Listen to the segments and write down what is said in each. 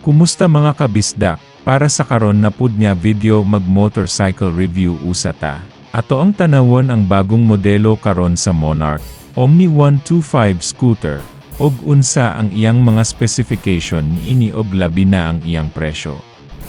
Kumusta, mga kabisdak? Para sa karon na pud nga video, mag motorcycle review usa ta. Ato ang tanawon ang bagong modelo karon sa Monarch, Omni 125 scooter, og unsa ang iyang mga specification niini og labi na ang iyang presyo.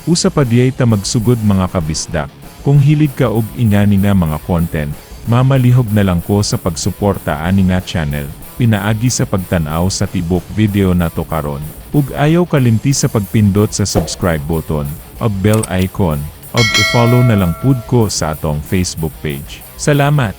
Usa pa diay ta magsugod, mga kabisdak. Kung hilig ka og ingani nga mga content, mamalihog na lang ko sa pagsuporta ani nga channel, pinaagi sa pagtan-aw sa tibok video nato karon. Ug ayaw kalimti sa pagpindot sa subscribe button, ug bell icon, ug i-follow na lang pud ko sa atong Facebook page. Salamat!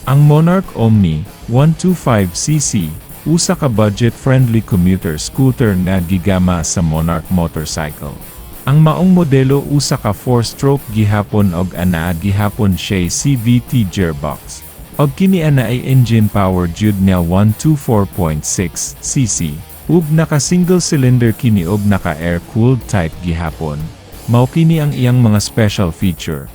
Ang Monarch Omni 125cc, usa ka budget-friendly commuter scooter nga gigama sa Monarch Motorcycle. Ang maong modelo usa ka 4-stroke gihapon og anaa gihapon siya CVT gearbox. Og kini ana ay engine power jud nga 124.6 cc. Ug naka single cylinder kini og naka air-cooled type gihapon. Mao kini ang iyang mga special feature.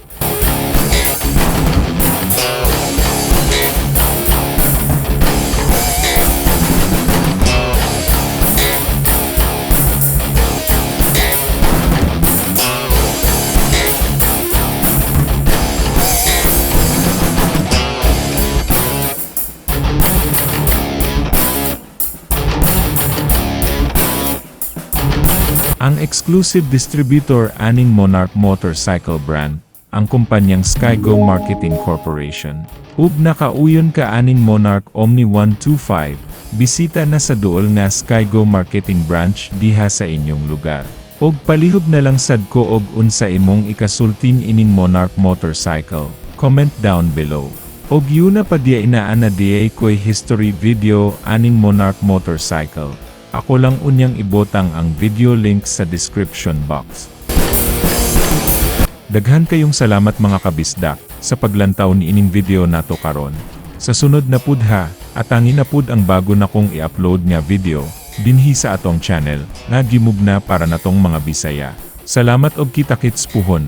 Ang exclusive distributor aning Monarch Motorcycle brand, ang kumpanyang Skygo Marketing Corporation. Ug nakauyon ka aning Monarch Omni 125, bisita na sa duol nga Skygo Marketing Branch diha sa inyong lugar. Og palihog na lang sad ko og unsa imong ikasultin ining Monarch Motorcycle. Comment down below. Og yuna pa diay, naa na diay ko'y history video aning Monarch Motorcycle. Ako lang unyang ibotang ang video link sa description box. Daghan kayong salamat, mga kabisdak, sa paglantaw ni ining video nato karon. Sa sunod na pud ha, atangi na pud ang bago na kong i-upload nga video dinhi sa atong channel nga gimugna para natong mga Bisaya. Salamat og kita-kits puhon.